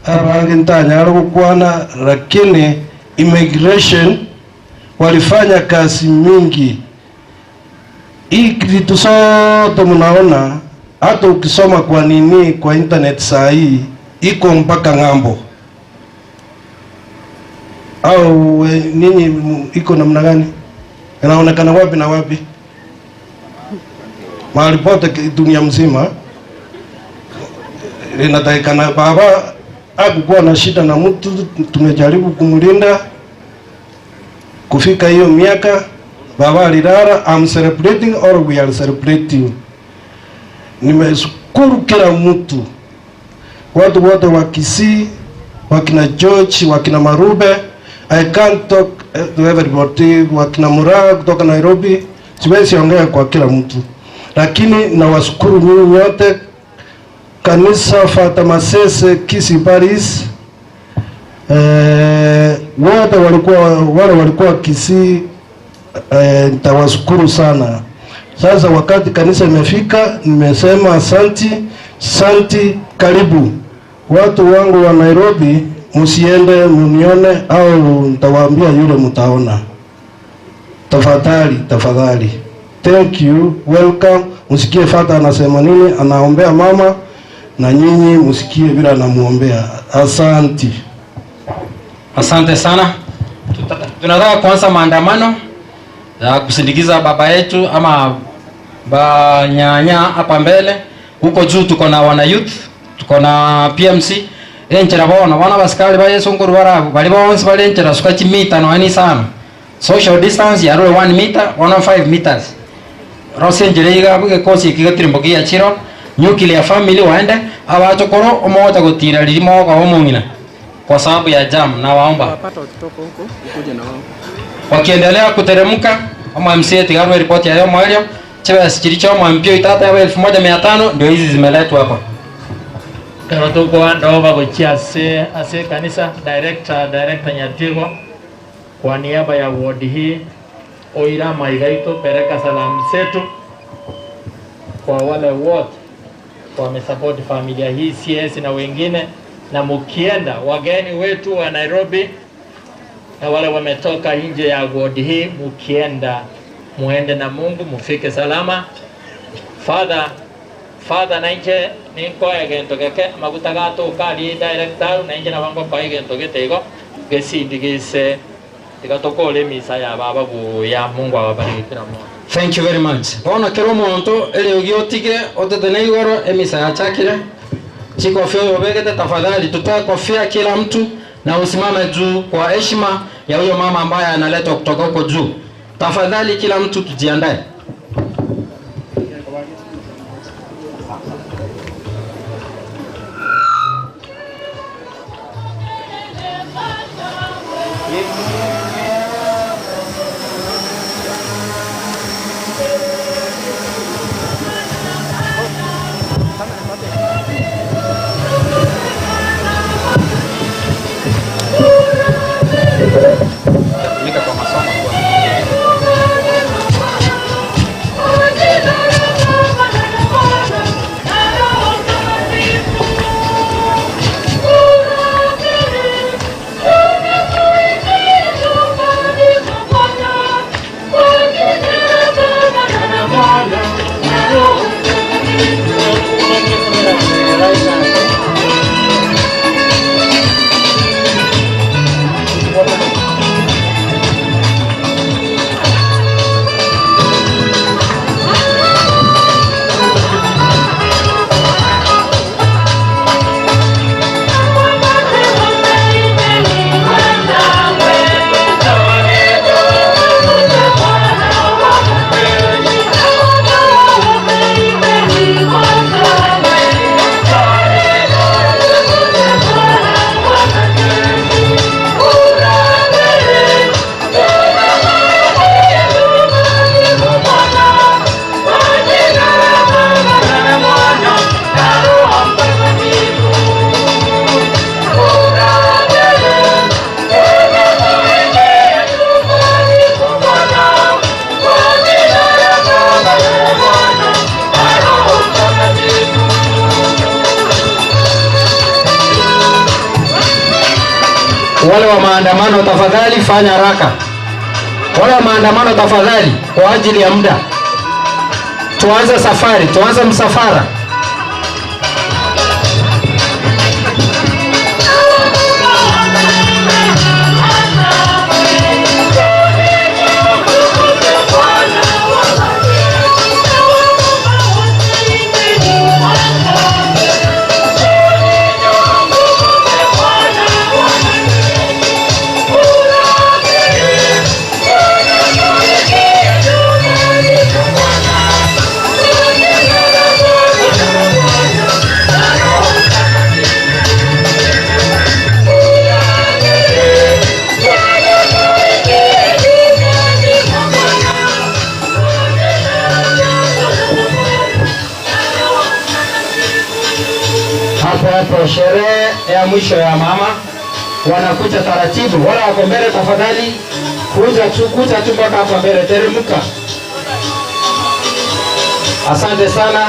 Abange ntanyare gokwana lakini immigration walifanya kazi mingi hii vitu zote mnaona hata ukisoma kwa nini kwa internet saa hii iko mpaka ng'ambo au eh, ninyi iko namna gani? Inaonekana wapi na wapi? Mahali pote dunia mzima inatakikana. Baba hakukuwa na shida na mtu, tumejaribu kumlinda kufika hiyo miaka. Baba alilala. I'm celebrating or we are celebrating. Nimeshukuru kila mtu, watu wote wa Kisii, wakina George, wakina Marube. I can't talk to everybody, wakina Muraga kutoka Nairobi, siwezi ongea kwa kila mtu, lakini nawashukuru nyinyi nyote. Kanisa Fata Masese Kisii Paris, eh, wote walikuwa wale walikuwa Kisii, eh, nitawashukuru sana. Sasa wakati kanisa imefika, nimesema asanti, santi, karibu watu wangu wa Nairobi, msiende munione au nitawaambia yule mtaona. Tafadhali, tafadhali. Thank you, welcome. Msikie Fata anasema nini, anaombea mama na nyinyi msikie vile anamuombea. Asanti. Asante sana. Tunataka kuanza maandamano ya kusindikiza baba yetu ama banyanya hapa mbele. Huko juu tuko na wana youth, tuko na PMC. Enchera bona bona basikari ba Yesu nguru barabu bali bonsi bali enchera suka chimita no ani sana. Social distance ya 1 meter, 1.5 meters. Rose enchera iga buge kosi kigatrimbo kia chiro. Nuclear family waende abachokoro omoja gotira ririmo kwa omong'ina kwa sababu ya jam na waomba wakiendelea kuteremka ama MCA tigarwe ripoti ya yomo elio chebe chiricho ama mpio itata ya 1500 ndio hizi zimeletwa hapa. Kero tokoanda gochia ase ase kanisa director director Nyatigo kwa niaba ya ward hii oira maigaito pereka salamu zetu kwa wale wote wamesupport familia hii CS na wengine, na mukienda wageni wetu wa Nairobi na wale wametoka nje ya ward hii, mukienda muende na Mungu mufike salama. Father Father nainche ninkoe gento geke maguta gatuka ari director nainche nabango koe gento gete igo gesindigise tiga misa ya baba buya Mungu awabariki kila mmoja. Thank you very much. Bono kero omonto eriogi otige otete na igoro emisa yachakire chikofia oyo obegete tafadhali tutoe kofia kila mtu na usimame juu kwa heshima ya huyo mama ambaye analetwa kutoka huko juu. Tafadhali kila mtu tujiandae. Wale wa maandamano tafadhali fanya haraka. Wale wa maandamano tafadhali, kwa ajili ya muda. Tuanze safari, tuanze msafara. Hapo hapo sherehe ya mwisho ya mama wanakuja taratibu, wala wako mbele, tafadhali kuja tu, kuja tu mpaka hapa mbele, teremka. Asante sana,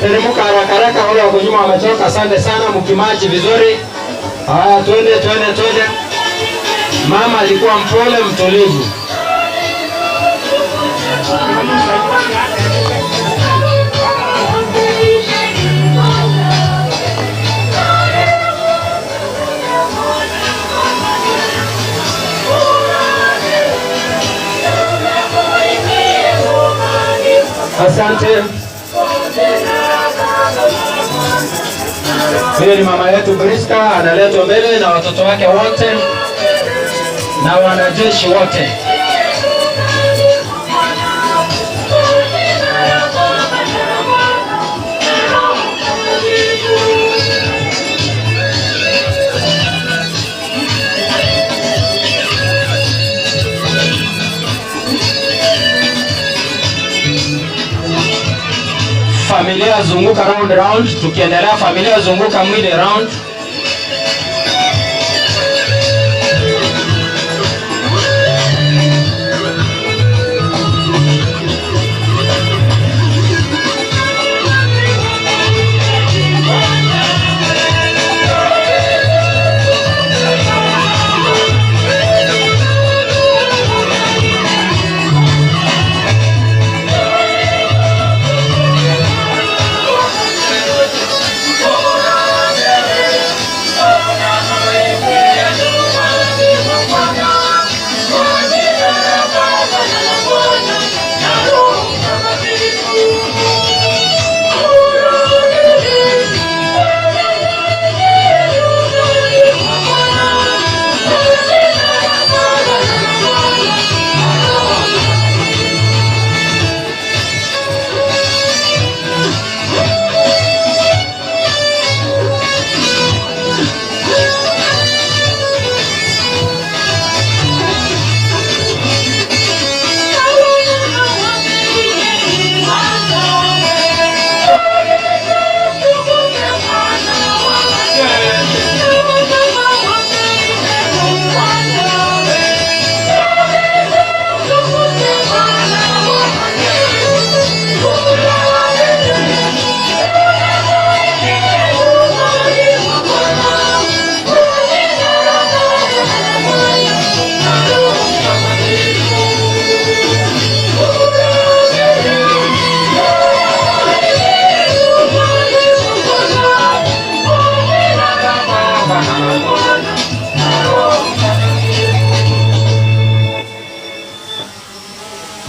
teremka haraka haraka, wale wako nyuma wamechoka. Asante sana, mkimachi vizuri. Haya, twende twende twende. Mama alikuwa mpole mtulivu. Asante. Huyo ni mama yetu Priska analetwa mbele na watoto wake wote na wanajeshi wote. Familia zunguka round round, tukiendelea familia zunguka mwili round.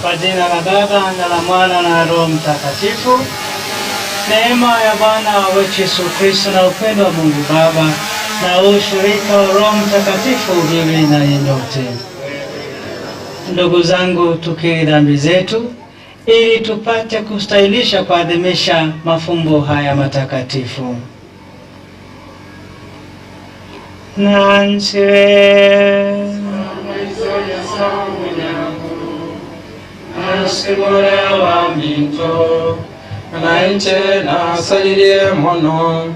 Kwa jina la Baba na la Mwana na Roho Mtakatifu. Neema ya Bwana wetu Yesu Kristo na upendo wa Mungu Baba na ushirika wa Roho Mtakatifu viwe na nyote. Ndugu zangu, tukiri dhambi zetu ili tupate kustahilisha kuadhimisha mafumbo haya matakatifu. Nansiwe Nasigure minto nainche nasalirie mono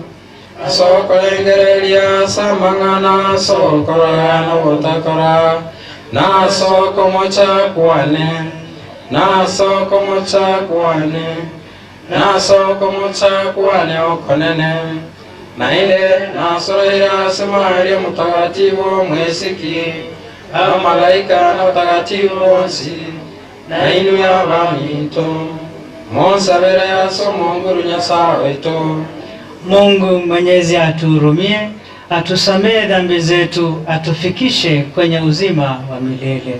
asokorengereria samang'ana sokora nogotakora nasokomocha kwane nasokomocha kwane nasokomocha kwane okonene. Naende nasoire ase Maria Omotagatifu Omwesiki, abamalaika na abatagatifu bonsi, na inwe abaminto, monsabere ase Omonguru Nyasae oito. Mungu Mwenyezi atuhurumie, atusamehe dhambi zetu, atufikishe kwenye uzima wa milele.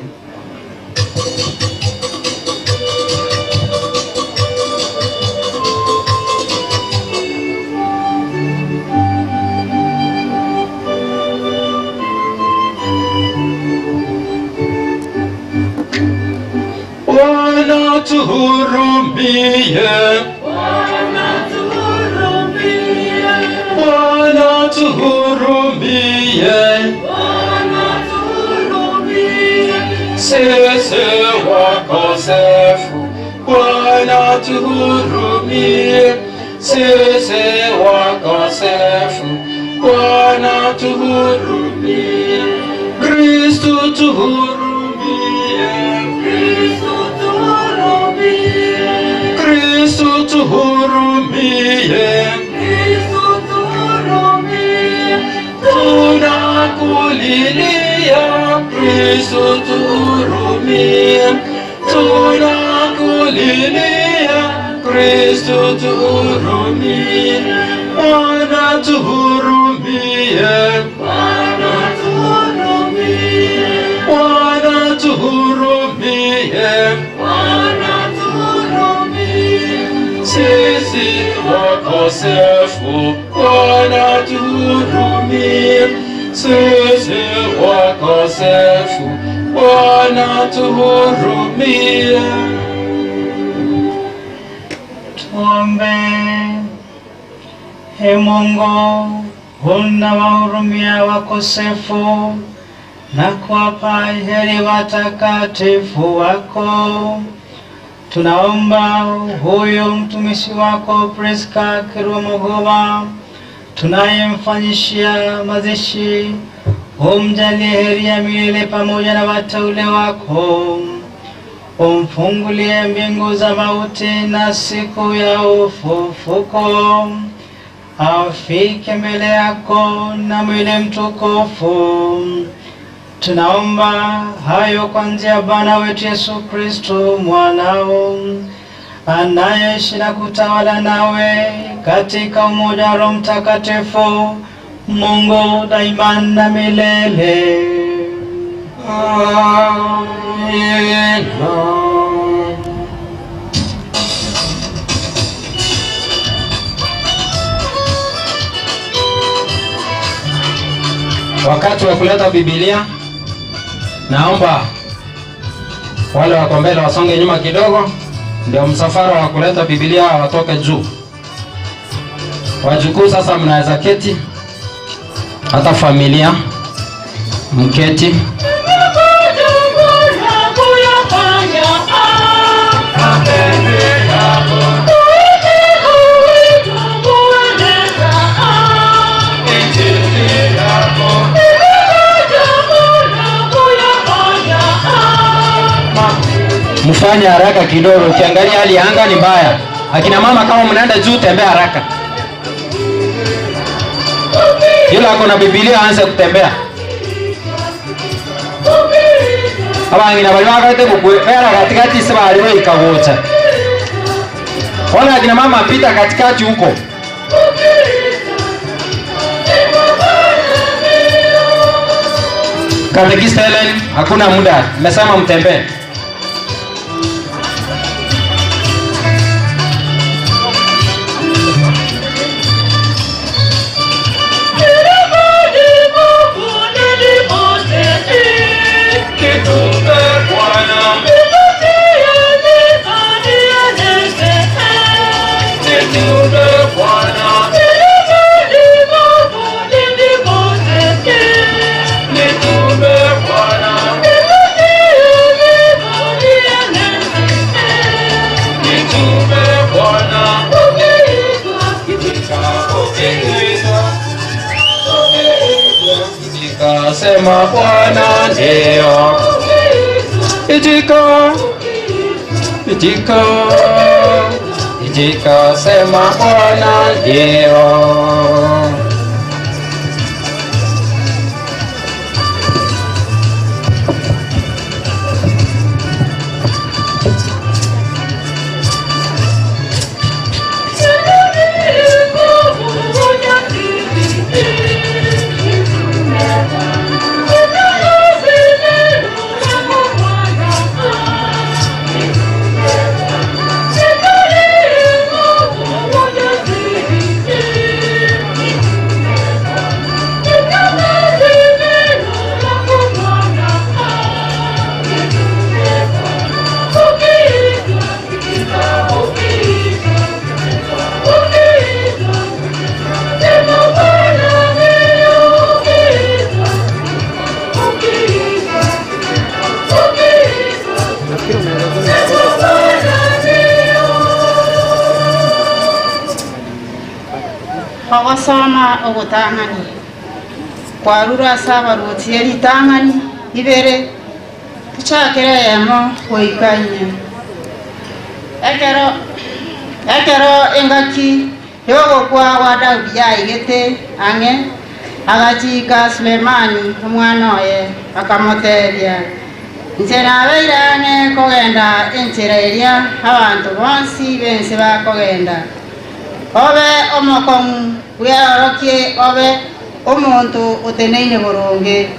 Bwana tuhurumie. Bwana tuhurumie. Sisi wakosefu, Bwana tuhurumie. Sisi wakosefu, Bwana tuhurumie. Kristu tuhurumie. Kristu tuhurumie. Kristu tuhurumie. Tunakulilia Kristu tuhurumie. Tunakulilia Kristu tuhurumie. Bwana tuhurumie. Bwana tuhurumie. Bwana tuhurumie. Sisi wakosefu, Bwana tuhurumie. Sisi wakosefu, Bwana tuhurumie. Tuombe. Ee Mungu, unawahurumia wakosefu na kuwapa heri watakatifu wako. Tunaomba huyu mtumishi wako Priska Kirumugoba tunayemfanyishia mazishi, umjalie heri ya milele pamoja na wateule wako umfungulie mbingu za mauti na siku ya ufufuko, afike mbele yako na mwili mtukufu. Tunaomba hayo kwa njia ya Bwana wetu Yesu Kristo mwanao, anayeishi na kutawala nawe katika umoja wa Roho Mtakatifu, Mungu daima na milele. Amina. Wakati wa kuleta Biblia, naomba wale wako mbele wasonge nyuma kidogo, ndio msafara wa kuleta Biblia watoke juu. Wajukuu sasa mnaweza keti, hata familia mketi. Mfanye haraka kidogo, ukiangalia hali ya anga ni mbaya. Akina mama kama mnaenda juu, tembea haraka. Yule ako na Biblia aanze kutembea. Abang'ina bari bakarete gukwera katikati ase bari goika gocha. Wala akina mama pita katikati huko. Katekista Helen, hakuna muda, nimesema mtembee. Sema Bwana ndio. Itika, itika, itika, sema Bwana ndio. Ogosoma ogotang'ani kwarure ase abaruoti ye ritang'ani ibere, tochakere eyemo goika inye. Ekero ekero engaki y'ogokwa gwa Daudi yaigete ang'e, agachiika Sulemani omwana oye, akamotebia, Inche nabeire ang'e kogenda enchera eria abanto bonsi b'ense bakogenda. Obe omokong'u bweorokie obe omonto oteneine boronge.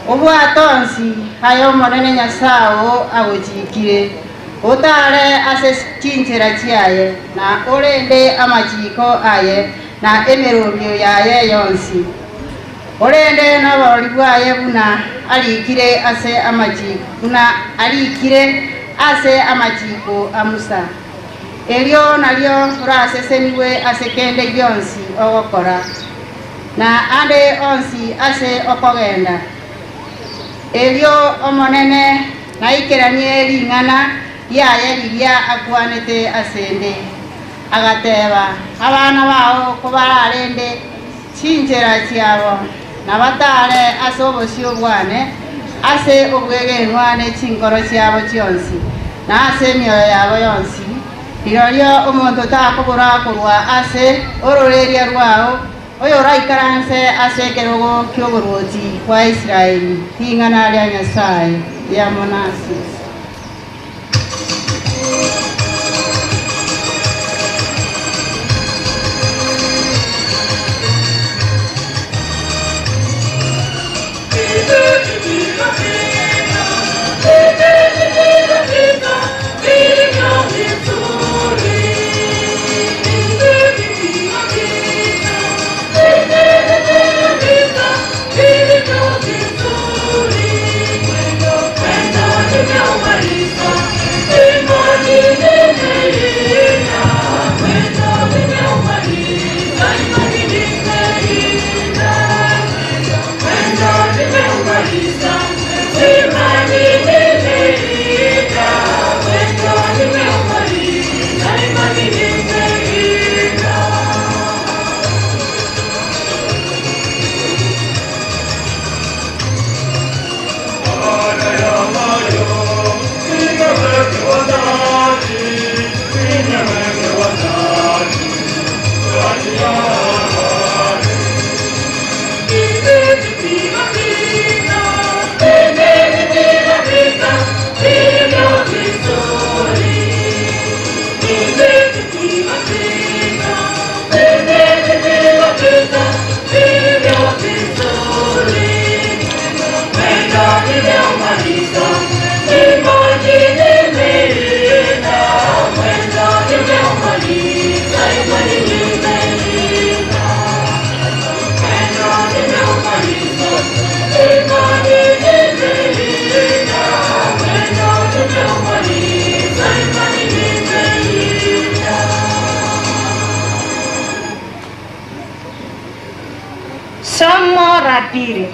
Obwate onsi ay'Omonene Nyasae oo agochiikire, otaare ase chinchera chiaye, na orende amachiiko aye na emerobio yaye yonsi. Orende noborori bwaye buna ariikire ase buna ariikire ase amachiiko a Musa. Erio nario orasesenigwe ase kende gionsi ogokora, na ande onsi ase okogenda. Erio Omonene naikeranie ring'ana riaye riria akwanete ase 'nde, agateba, Abana bao kobararende chinchera chiabo, na batare ase obosio bwane ase obwegenwa ne chinkoro chiabo chionsi, na ase emioyo yabo yonsi, rirorio omonto takobora korwa ase ororeria rwao oyoraikaranse ase ekerogo ki'oboruoti bwa Israeli, ring'ana ria Nyasae riamo nase. Somo la pili.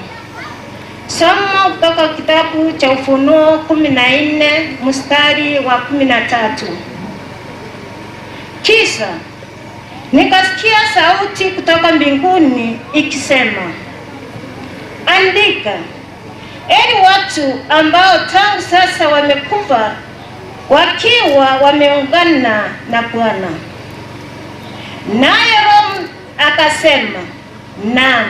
Somo kutoka kitabu cha Ufunuo 14 mstari wa 13. Kisha nikasikia sauti kutoka mbinguni ikisema, andika, heri watu ambao tangu sasa wamekufa wakiwa wameungana na Bwana. Naye Roho akasema, naam,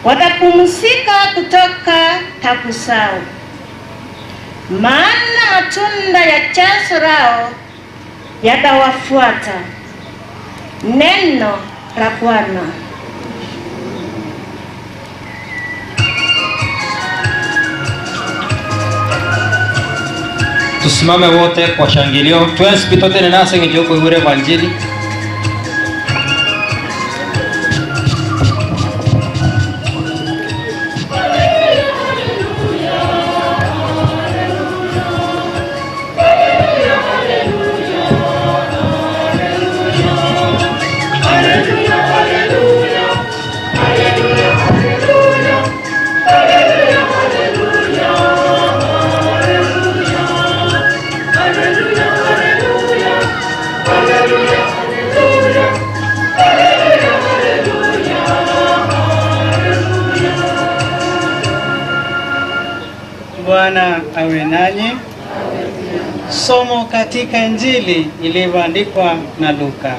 watapumzika kutoka tabu zao, maana matunda ya jasho lao yatawafuata. Neno la Bwana. Tusimame wote kwa shangilio. Twensi pitote nase ng'encho koigure evanjili. Bwana awe nanyi. Somo katika Injili ilivyoandikwa na Luka.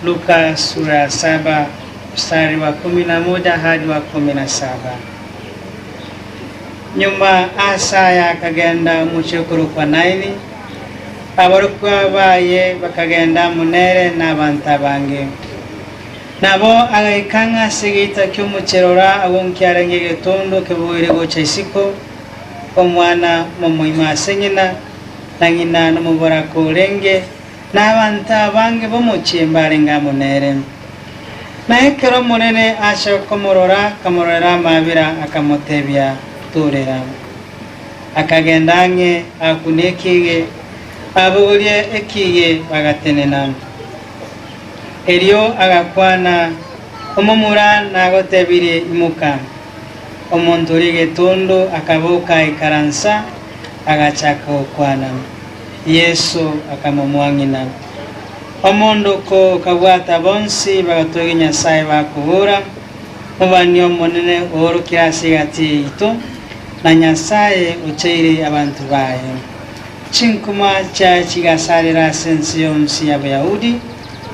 Luka sura ya 7 mstari wa 11 hadi wa 17. Nyuma Asaya akagenda omochie okorokwa Naini, aborokigwa baye bakagenda amo nere na abanto abange. Nabo agaika ang'e ase egeita ki'omochie rora, agwo nkiarenge egetondo keboire gocha isiko, omwana momoima ase ng'ina, na ng'ina nomoboraka orenge, na abanto abange b'omochie mbarenge amo nere. Na ekero Omonene acha komorora, akamororera amaabera, akamotebia, Torera. Akagenda ang'e, agakuna ekiige, ababogoria ekiige bagatenena. Erio agakwana, Omomura nagotebirie, Imoka. Omonto oria egetondo akaboka agaikaransa, agachaka gokwana. Yeso akamomoa ng'ina. Omoondoko okabwata bonsi bagatogia Nyasae bakobora, Mobani omonene oorokire ase egati yaito, na Nyasae ocheire abanto baye. Chinkuma chiaye chigasarera ase ense yonsi ya Boyahudi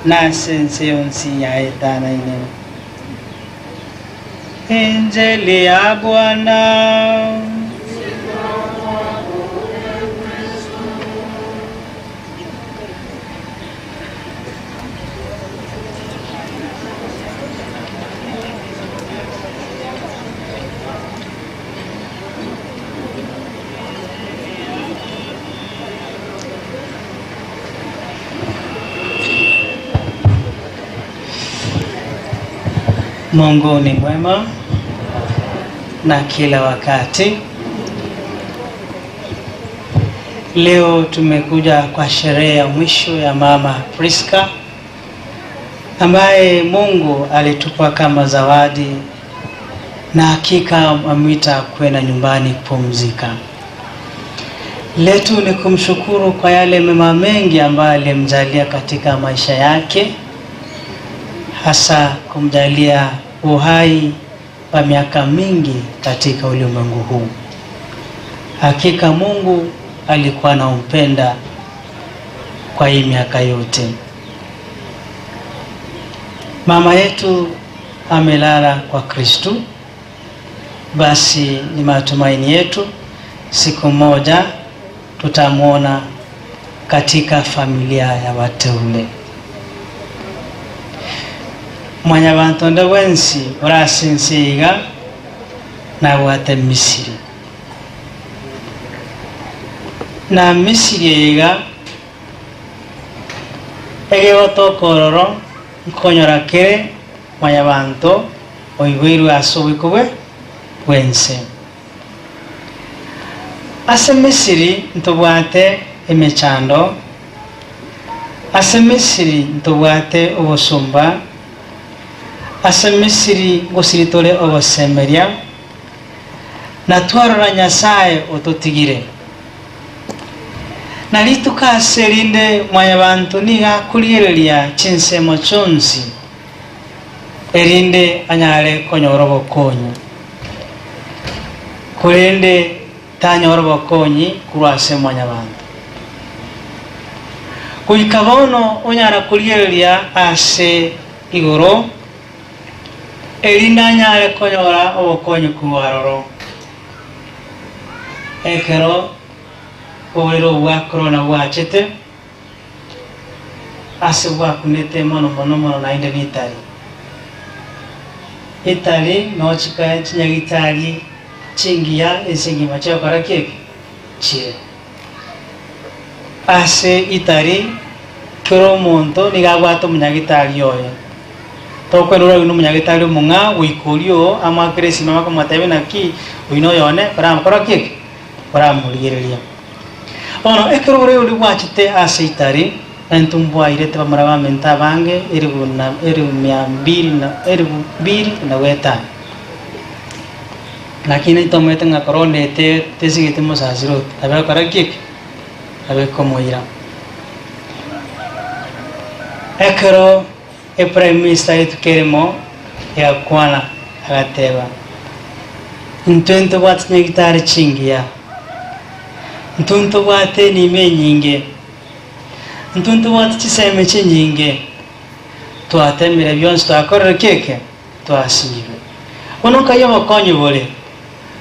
na ase ense yonsi yaetanaine. Injili ya Bwana. Mungu ni mwema na kila wakati. Leo tumekuja kwa sherehe ya mwisho ya Mama Priska ambaye Mungu alitupa kama zawadi na hakika amwita kwenda nyumbani kupumzika. Letu ni kumshukuru kwa yale mema mengi ambayo alimjalia katika maisha yake, hasa kumjalia uhai wa miaka mingi katika ulimwengu huu. Hakika Mungu alikuwa anampenda kwa hii miaka yote. Mama yetu amelala kwa Kristu, basi ni matumaini yetu siku moja tutamwona katika familia ya wateule. Mwanyabanto onde bwensi ore ase ense iga nabwate Misiri, na Misiri eye iga egegotoka ororo nkonyora kere mwanyabanto oiboirwe ase oboiko bwe bw'ense. Ase Misiri ntobwate emechando, ase Misiri ntobwate obosomba, ase Misiri ngosiri tore ogosemeria, na twarora Nyasae ototigire. Na rituko ase rinde Mwanyabanto nigo akorigereria chinsemo chionsi, erinde anyare konyora obokonyi, korende tanyora obokonyi korwa ase Mwanyabanto. Goika bono onyara korigereria ase igoro, erinde anyare konyora obokonyi korwa aroro. Ekero oborere obwo bwa korona bwachete, ase bwakunete mono mono mono naende n'Itari. Itari noo chika chinyagitari chingiya ense engima chiagokora ki eke? Chire. Ase Itari kera omonto nigo abwate omonyagitari oye. Tokwenda orarue na omonyagitari omong'ao goika oria oo amoakere esimi akomotebia naki oyio noyone oramokora ki eke? Oramorigereria. Bono ekero oborwaire boria bwachete ase Itari, naintwe mbwairete bamura baminto abange elifu na elifu mia mbili na elifu mbili na goetano. Lakini ntomanyete ng'a korona ete tesigete mosasiroti, abe gokora ki eke? Abe komoira. Ekero eprime minister rituko erimo egakwana agateba. Intwe ntobwate chinyagitari chingiya, intwe ntobwate enima enyinge, intwe ntobwate chisemi chinyinge, twatemire bionsi twakorire ki eke? Twasinyirwe. Bono nkai obokonyi bore?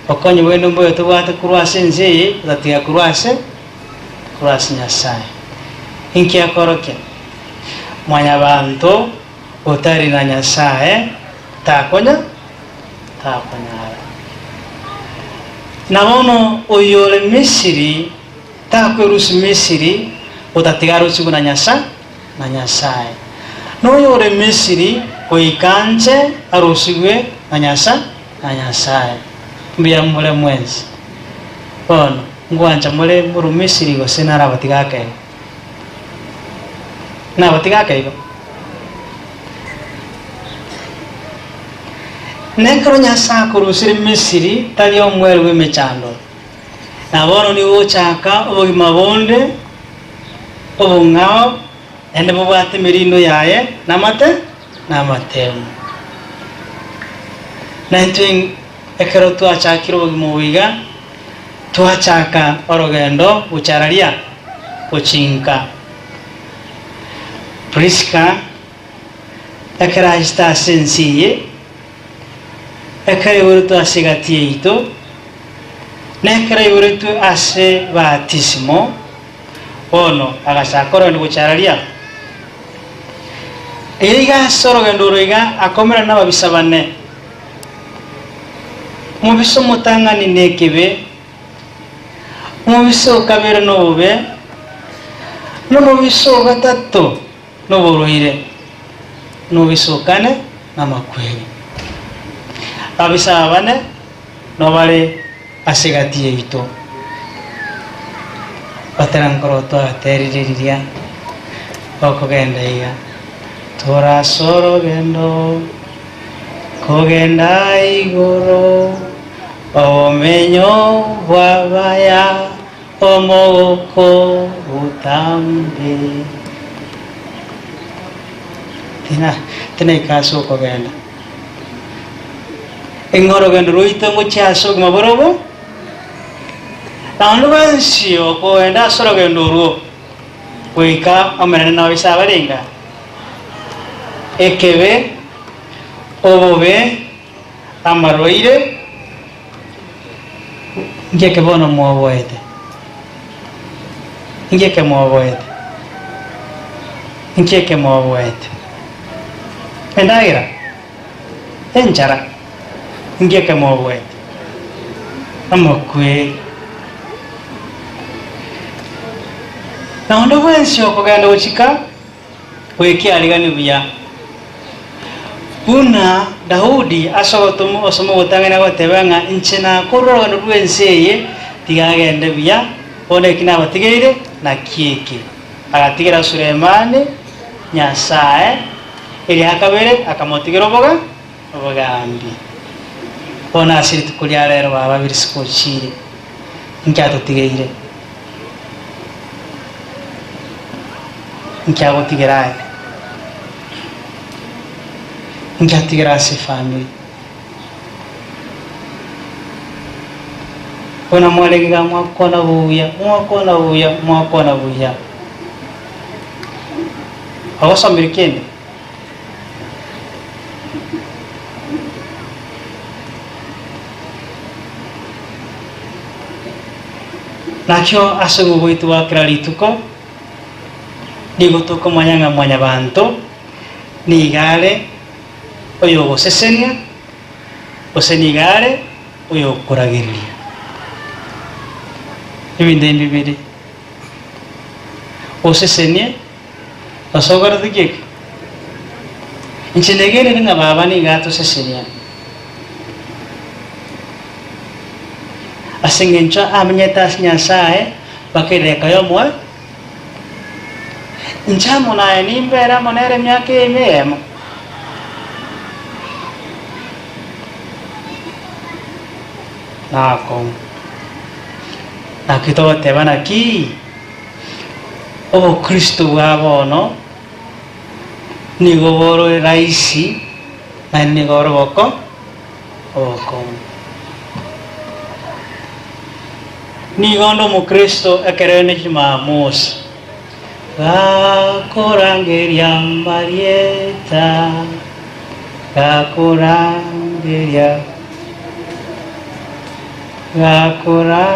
Obokonyi bwende mboyo tobwate korwa ase ense eye, gotatiga korwa ase korwa ase Nyasae. Inki akorokia? Mwanyabanto otari na Nyasae takonya takonyara. Na bono oyore Misiri takwerusia Misiri gotatiga arusigwe na Nyasa na Nyasae. Na oyore Misiri goika anche arusigwe na Nyasa na Nyasae. Mbuya more mwensi. Bono ngwancha more morwe Misiri gose narabatiga akaigo? Nabatiga akaigo? Na ekero Nyasae akorusire Misiri tari omweri bw'emechando, na bono nigo ogochaka obogima bonde obong'ao, naende bobwate emerindo yaye namate namateemu. Na intwe ekero twachakire obogima obo iga, twachaka orogendo gochararia gochinka. Priska ekero achete ase ense eye, ekero aiboretwe ase egati yaito, na ekero aiboretwe ase batisimo, bono agachaka orogendo gochia araria. Eye iga ase orogendo oro iga akomerana nababisa bane. Omobisa omotang'ani nekebe, omobisa o kabere nobobe, na omobisa o gatato noborwaire, na omobisa o kane namakweri. Ababisa aba bane nobare ase egati yaito. Batera nkorwa twaterire riria gokogenda iga, Torase orogendo kogenda igoro, obomenyo bw'abaya omogoko botambe. Tina tinaika ase okogenda. Ing'o orogendo rwaito ngochia ase obogima borobo? Naende bwensi okogenda ase orogendo orwo goika omenene nabise abarenge aa, ekebe, obobe, amarwaire, inki eke bono mwoboete? Inki eke mwoboete? Inki eke mwoboete? Endagera? Enchara? Inki eke mwoboete? Amakweri. Na onde bwensi okogenda gochika goika ariganie buya, buna Daudi ase ogotomwa osoma ogotang'ani agoteba ng'a inche nakorure orogendo rw'ense eye, tiga agende buya, bono eki nabatigeire nakio eke. Agatigera Sulemani Nyasae, eria kabere akamotigera oboga obogambi. Bono ase rituko ria rero baba birisiko ochiire, inki atotigeire? Inki agotigera aye? Inki atigera ase efamiri? Bono mwarenge iga mwakwana buya, mwakwana buya, mwakwana buya. Ogosomire kende? Nakio ase obogoito bwa kera rituko, nigo tokomanya ng'a mwanyabanto nigo are oyogosesenia, gose nigo are oyokoragereria. Ebinto ebi bibere, osesenie gose okorete ki eke? Inche negenire ng'a baba nigo atosesenia ase eng'encho amenyete ase Nyasae mpaka edageka y'omoyo. Inche amo naye nimbere amo nere emiaka eye eyemo. Nakong'u. Naki togoteba naki? Obokristo bwa bono nigo bore rahisi naende nigo bore oboko obokong'u. Nigo onde omokristo ekero ere Jumamosi. Gakorangeria amarieta, gakorangeria, gakora.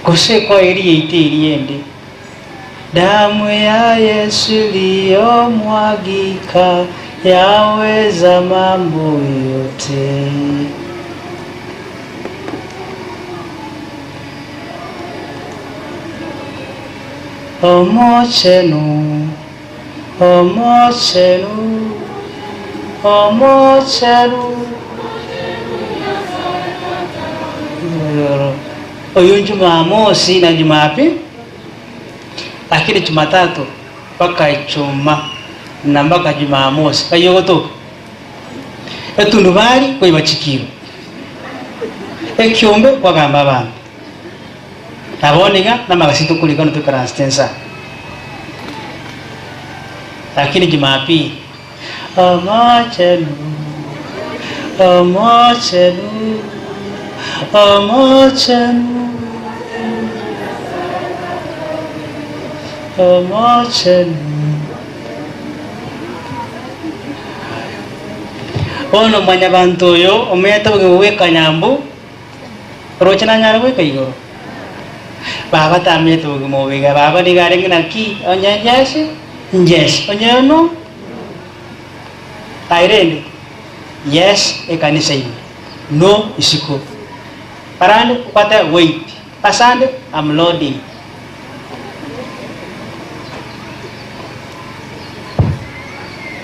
Gose koeria yaito eria ende. Damu ya Yesu iliyomwagika yaweza mambo yote. Omochenu, omochenu, omochenu. Oyo Jumamosi na Jumapili. Lakini Jumatatu mpaka Ijumaa na mpaka Jumamosi ng'ai ogotoka? Etundubari koiba chikiro, ekiombe kwagamba abanto. Na bono iga namagasi tokorika onde toikaransete inse aa. Lakini Jumapili, Omochenu, Omochenu, Omochenu, Omochenu. Bono mwanyabanto oyo omenyete obogima bw'ekanyambu, oroche nanyare goika igoro? Baba tamenyete obogima obo iga, baba nigo arenge naki? Onye Yesu, Yesu, onye no. Aye rende, yes ekanisa ime, no isiko. Barande okwate wait, asande am loading.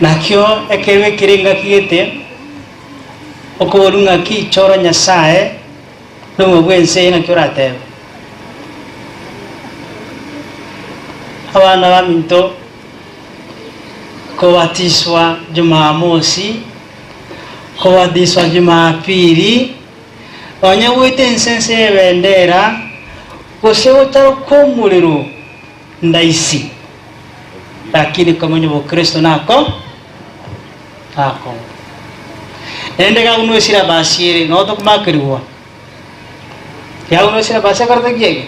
Nakio ekerwe ekere engaki gete, okoborwa ng'aki chora Nyasaye nobogima bw'ense eye naki oratebe. Abana baminto. Kobatiswa Jumamosi, kobatiswa Jumapili, onye goeta ense ense y'ebendera, gose gotaroka omorero ndaisi, lakini komenya obokristo nako nako. Naende gakunwa esilabasi ere noo tokomakerigwa, gakunwa esilabasi ekorete ki ege?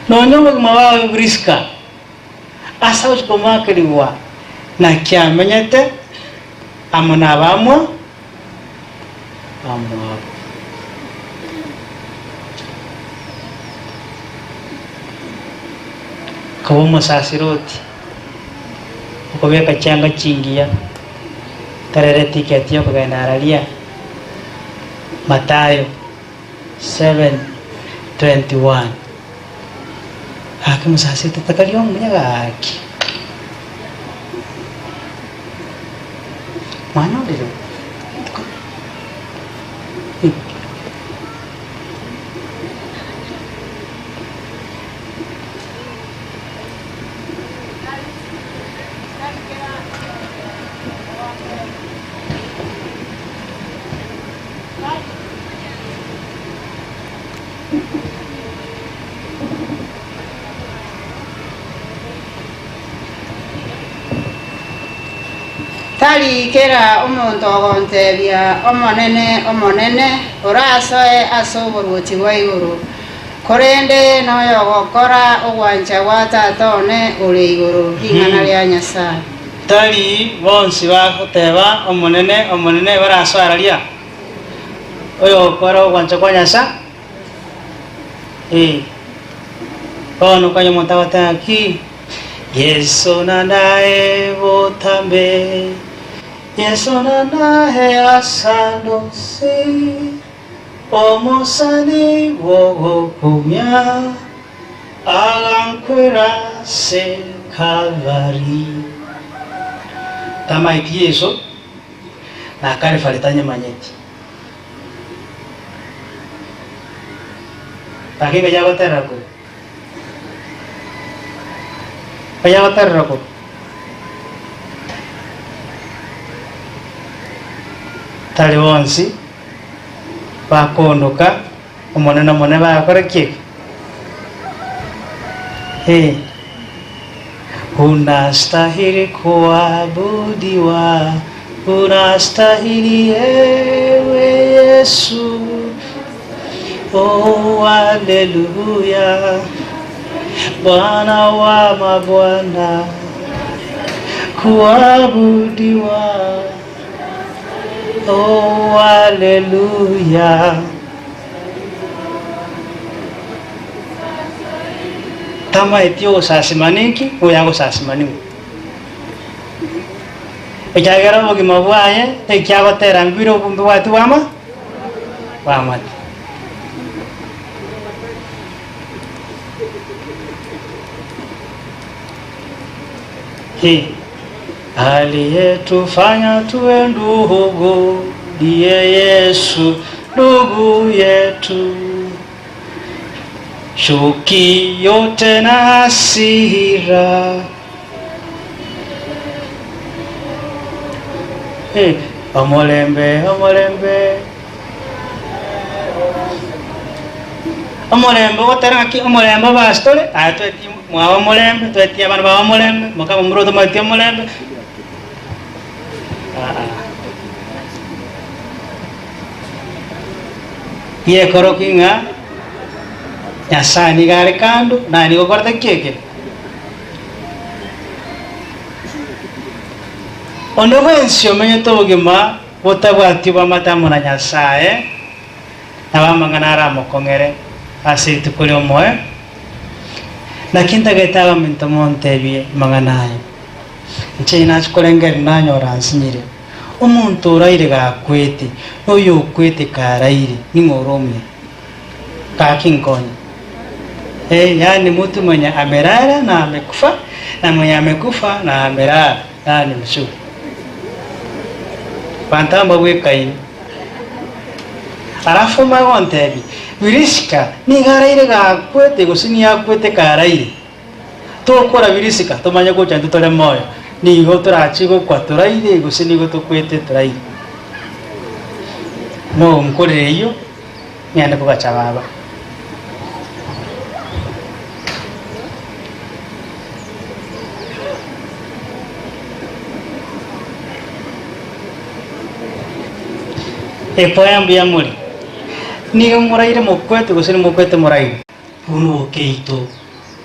Nonye obogima bwaye brisika. Ase agochia komoakerigwa, naki amenyete amo nabamwa bamwabo. Koba omosasiroti, okobeka chianga chingiya, tarere etiketi yokogenda araria, Mathayo 7:21. Gaki mosasete takari omuya gaki. Mwanyorire? Tari kera omonto ogontebia, Omonene, Omonene, orasoe ase oboruoti bwa igoro, korende noyogokora ogwancha gwa Tata one ore igoro. Ring'ana ria Nyasae. Tari bonsi bagoteba, Omonene, Omonene, barasoe araria? Oyogokora ogwancha kwa Nyasae. Ee. Bono konya omonto agoteba ng'aki, Yeso nandae botambe, Yeso nandae asandose, Omosani bw'ogokumia, Agankwera ase Kalvari. Tamaeti Yeso, na Kalvari tanyemanyeti. Gaki ng'ai agoterera korwa? Ng'ai agoterera korwa? Tari bonsi bakoondoka Omonene Omonene bagakora ki eke? Ee. Unastahili kuabudiwa, unastahili ewe Yesu. Oh, haleluya, Bwana wa mabwana, kuabudiwa. Oh, haleluya. Tamaeti ogosasima ninki? Oyo agosasima ning'o? Ekiagera obogima bwaye ekiagotera mbire mbobwati bwama bw'amate. Hi. Aliyetufanya tuwe ndugu ndiye Yesu ndugu yetu. Chuki yote na hasira. Hey, omolembe omolembe omolembe ogotera ng'aki omolembe obasitore aye twetie mwaba omolembe twetie abana baba omolembe moka momura otomaeti omolembe aa. Giekorokia ng'a Nyasae nigo are kando, naye nigo okorete ki eke? Onde bwensi omenyete obogima botabwati obwamate amo na Nyasae, nabo amang'ana aramokong'ere ase rituko ri'omoe. Naki ntagete abaminto montebie amang'ana aya. Inche inachia korengereria nanyora nsinyire. Omonto oraire gakwete, na oyokwete karaire, ning'o ore omuya? Gaki nkonye. Eh, yaani mtu mwenye amelala na amekufa na mwenye amekufa na amelala, nani mzuri? Banto aba mbabwekaine. Alafu omanye gontebia, Birisika nigo araire gakwete gose nigo akwete karaire? Tokora birisika tomanye gocha intwe tore moyo, nigo torache gokwa toraire gose nigo tokwete toraire. Nonkorere eyio, ng'ende kogacha baba. Ekwaya mbuya more? Nigo moraire mokwete gose nimokwete moraire? Buna okeito.